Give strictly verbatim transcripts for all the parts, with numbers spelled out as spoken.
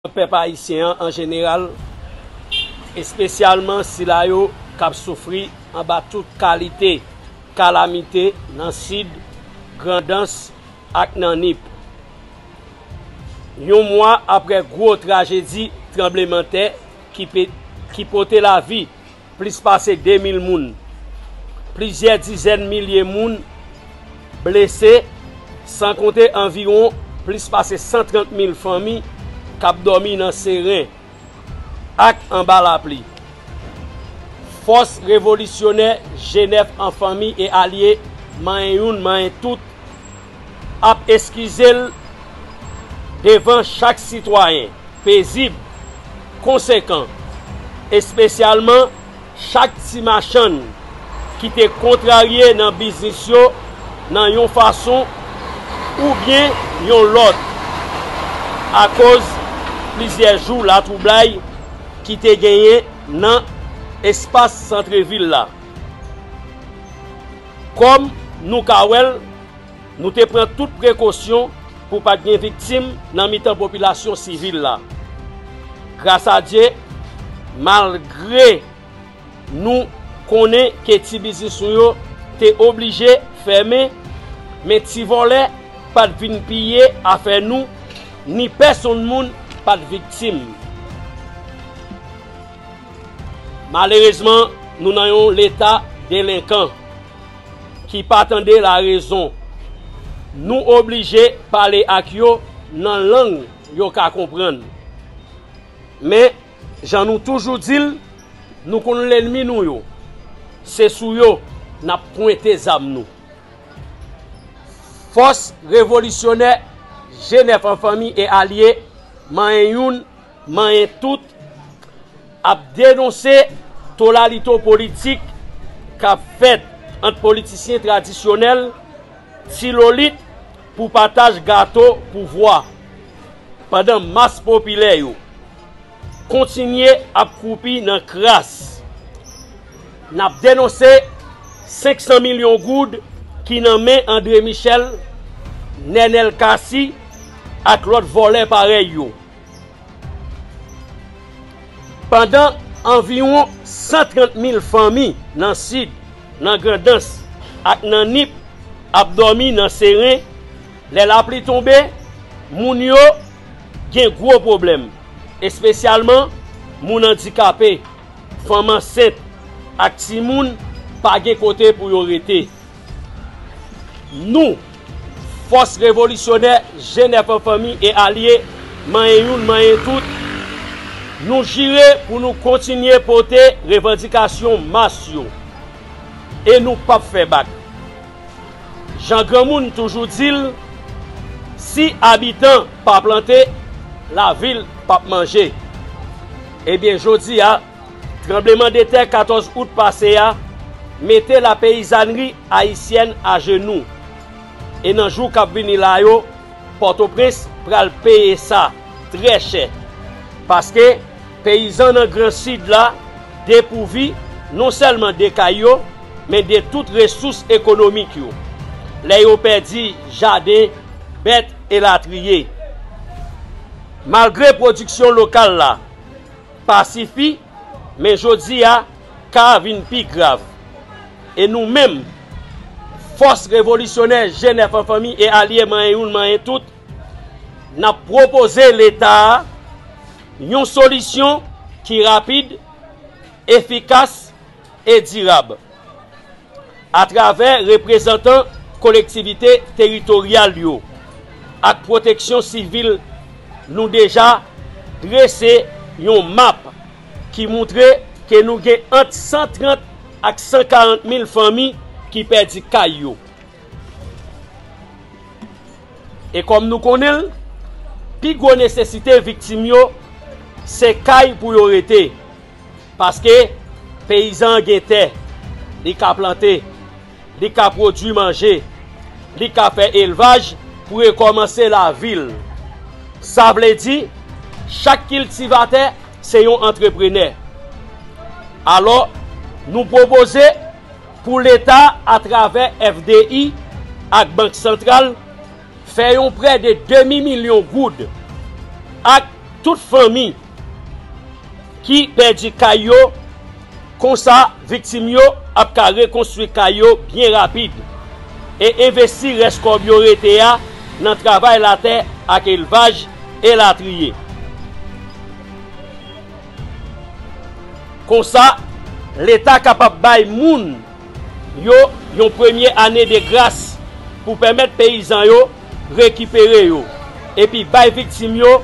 pèp ayisyen an an jeneral, espesyalman sila yo k ap soufri anba tout kalite kalamite nan Sid, Grandans ak nan Nip. Yon mwa apre gwo trajedi tranblemanntè ki pe-, ki pote lavi plis pase de mil moun, plizyè dizèn milye moun blese, san konte anviwon plis pase san trant mil fanmi k ap dòmi nan seren ak anba lapli. Fòs revolisyonè G nèf an fanmi e alye, manyen youn, manyen tout, ap eskize l devan chak sitwayen pezib, konsekan, espesyalman chak ti machann ki te kontrarye nan biznis yo nan yon fason oubyen yon lòt, akoz plizyè jou latwoublay ki te genyen nan espas santrevil la. Kòm nou ka wè l, nou te pran tout prekosyon pou pa t gen viktim nan mitan popilasyon sivil la. Gras a Dye, malgre nou konnen ke ti biznis nou yo te oblije fèmen, men ti vòlè pa t vin piye afè nou, ni pèsonn moun pa t viktim. Malerezman, nou nan yon leta delenkan ki pa tande larezon. Nou oblije pale ak yo nan lang yo ka konprann. Men, jan nou toujou di l, nou konn lènmi nou yo. Se sou yo n ap pwente zam nou. Fòs revolisyonè G nèf an fanmi e alye, manyen youn, manyen tout, ap denonse tolalito politik k ap fèt ant politisyen tradisyonèl, ti lolit pou pataj gato pouvwa, pandan mas popilè yo kontinye ap kwoupi nan kras. N ap denonse senk san milyon goud ki nan men André Michel, Nenel Cassy ak lòt vòlè parèy yo. Pandan anviwon san trant mil fanmi nan Sid, nan Grandans ak nan Nip ap dòmi nan seren, lè lapli tonbe, moun yo gen gwo pwoblèm, espesyalman moun andikape, fanm ansent ak timoun pa gen kote pou yo rete. Nou, fòs revolisyonè G nèf an fanmi e alye, manyen youn, manyen tout, nou jire pou nou kontinye pote revandikasyon mas yo. E nou p ap fè bak. Jan granmoun toujou di l, si abitan pa plante, lavil p ap manje. Ebyen, jodi a, tranbleman de tè katòz out pase a mete lapeyizanri ayisyèn ajenou. E nan jou k ap vini la yo, Pòtoprens pral peye sa trè chè. Paske peyizan nan Gran Sid la depouvi non sèlman de kay yo, men de tout resous ekonomik yo. Lè yo pèdi jaden, bèt, elatriye. Malgre pwodiksyon lokal la pa sifi, men jodi a, ka a vin pi grav. E nou menm, fòs revolisyonè G nèf an fanmi e alye manyen youn manyen tout, n ap pwopoze Leta a yon solisyon ki rapid, efikas e dirab. Atravè reprezantan kolektivite teritoryal yo ak pwoteksyon sivil, nou deja drese yon map ki moutre ke nou gen ant san trant ak san karant mil fanmi ki pèdi kay yo. E kòm nou konnen l, pi gwo nesesite viktim yo se kay pou yo rete. Paske peyizan an gen tè, li ka plante, li ka pwodui manje, li ka fè elvaj pou rekòmanse lavi l. Sa vle di, chak kiltivatè se yon antreprenè. Alò, nou pwopoze pou Leta, atravè F D I ak Bank Santral, fè yon prè de demi milyon goud ak Tout fanmi ki pèdi kay yo, konsa viktim yo ap ka rekonstwi kay yo byen rapid e envesti rès kòb yo rete a nan travay latè ak elvaj, elatriye. Konsa, Leta kapab bay moun yo yon premye ane de gras pou pèmèt peyizan yo rekipere yo, epi bay viktim yo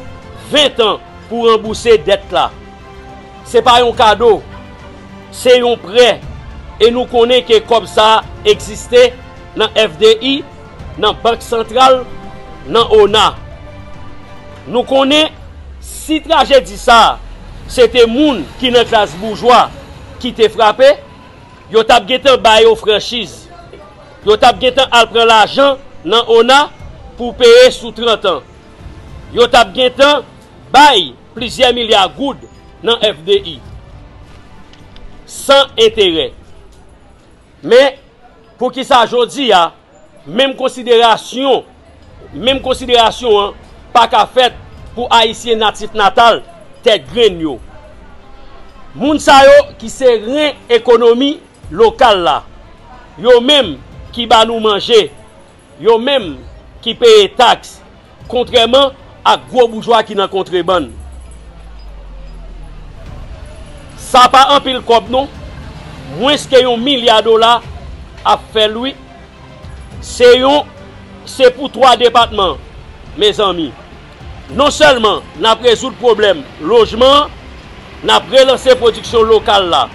ven tan pou ranbouse dèt la. Se pa yon kado, se yon prè, e nou konnen ke kòb sa a egziste nan F D I, nan Bank Santral, nan ona. Nou konnen si trajedi sa a se te moun ki nan klas boujwa ki te frape, yo t ap gentan ba yo franchiz. Yo t ap gentan al pran lajan nan ona pou peye sou trant an. Yo t ap gentan bay plizyè milya goud nan F D I san enterè. Men, poukisa jodi a, menm konsiderasyon, menm konsiderasyon an pa ka fèt pou Ayisyen natif natal Tèt Grenn yo? Moun sa yo ki se ren ekonomi lokal la, yo menm ki ba nou manje, yo menm ki peye taks, kontrèman ak gwo boujwa ki nan kontrebann. Sa pa anpil kòb non, mwens ke yon milya dola ap fè l wi. Se yon, se pou twa depatman, mezanmi. Non sèlman n ap rezoud pwoblèm lojman an, n ap relanse pwodiksyon lokal la,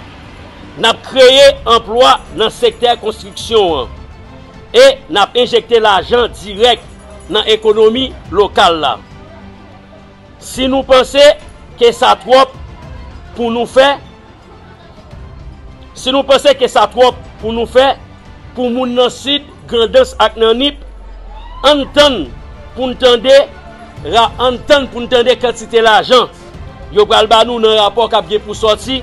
n ap kreye anplwa nan sektè konstriksyon an, e n ap enjekte lajan dirèk nan ekonomi lokal la. Si nou panse ke sa twòp pou nou fè, si nou panse ke sa twòp pou nou fè pou moun nan Sid, Grandans ak nan Nip, ann tann pou n tande, ra-, ann tann pou n tande kantite lajan yo pral ba nou nan rapò k ap gen pou sòti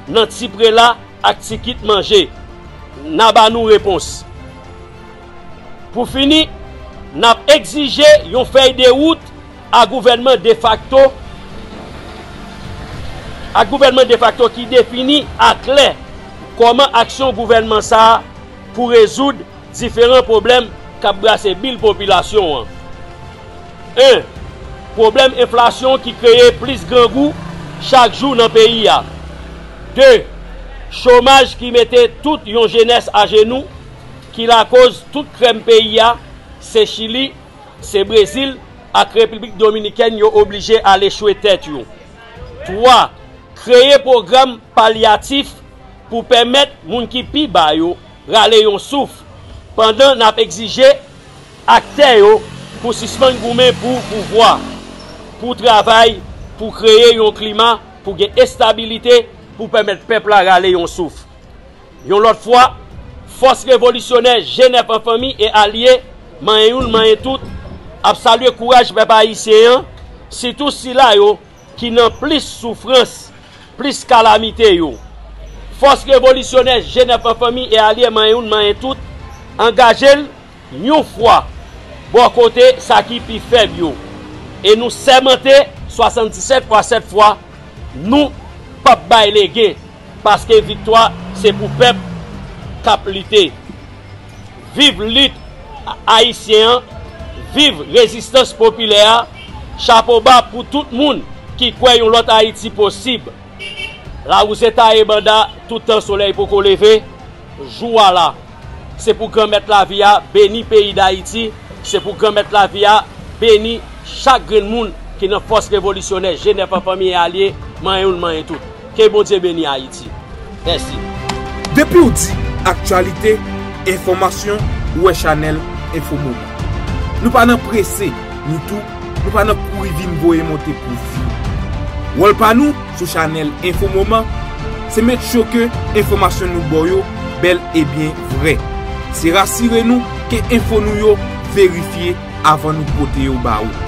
nan ti prela ak ti kit manje. N a ba nou repons. Pou fini, n ap egzije yon fèy de wout a gouvènman defakto, a gouvènman defakto ki defini aklè kòman aksyon gouvènman sa a pou rezoud diferan pwoblèm k ap brase bil popilasyon an. En, pwoblèm enflasyon ki kreye plis grangou chak jou nan peyi a. De, chomaj ki mete tout yon jenès ajenou, ki lakoz tout krèm peyi a, se Chili, se Brezil ak Repiblik Dominikèn yo oblije al echwe tèt yo. Twa, kreye pwogram palyatif pou pèmèt moun ki pi ba yo rale yon souf, pandan n ap egzije aktè yo pou sispann goumen pou pouvwa, pou travay, pou kreye yon klima pou gen estabilite, pou pèmèt pèp la rale yon souf. Yon lòt fwa, fòs revolisyonè G nèf an fanmi e alye, manyen youn, manyen tout, ap salye kouraj pèp ayisyen an, sitou sila yo ki nan plis soufrans, plis kalamite yo. Fòs revolisyonè G nèf an fanmi e alye, manyen youn, manyen tout, angaje l yon fwa bò kote sa ki pi fèb yo. E nou sèmante swasanndisèt fwa sèt fwa, nou p ap bay legen, paske viktwa se pou pèp k ap lite. Viv lit ayisyen an, viv rezistans popilè a, chapo ba pou tout moun ki kwè yon lòt Ayiti posib. Lawouze taye banda, toutan solèy poko leve, jou a la. Se pou Granmèt lavi a beni peyi Dayiti, se pou Granmèt lavi a beni chak grenn moun ki nan fòs revolisyonè G nèf an fanmi e alye, manyen youn, manyen tout. Ke Bondye beni Ayiti. Mèsi. Depi w di aktyalite, enfòmasyon, ou wè chanèl Enfo Moman. Nou pa nan prese, nou tou, nou pa nan kouri vin voye monte pou vi. Wòl pa nou sou chanèl Enfo Moman, se make sure ke enfòmasyon nou ba w yo bèl e byen vrè. Se rasire nou ke enfo nou yo verifye avan nou pote yo ba ou.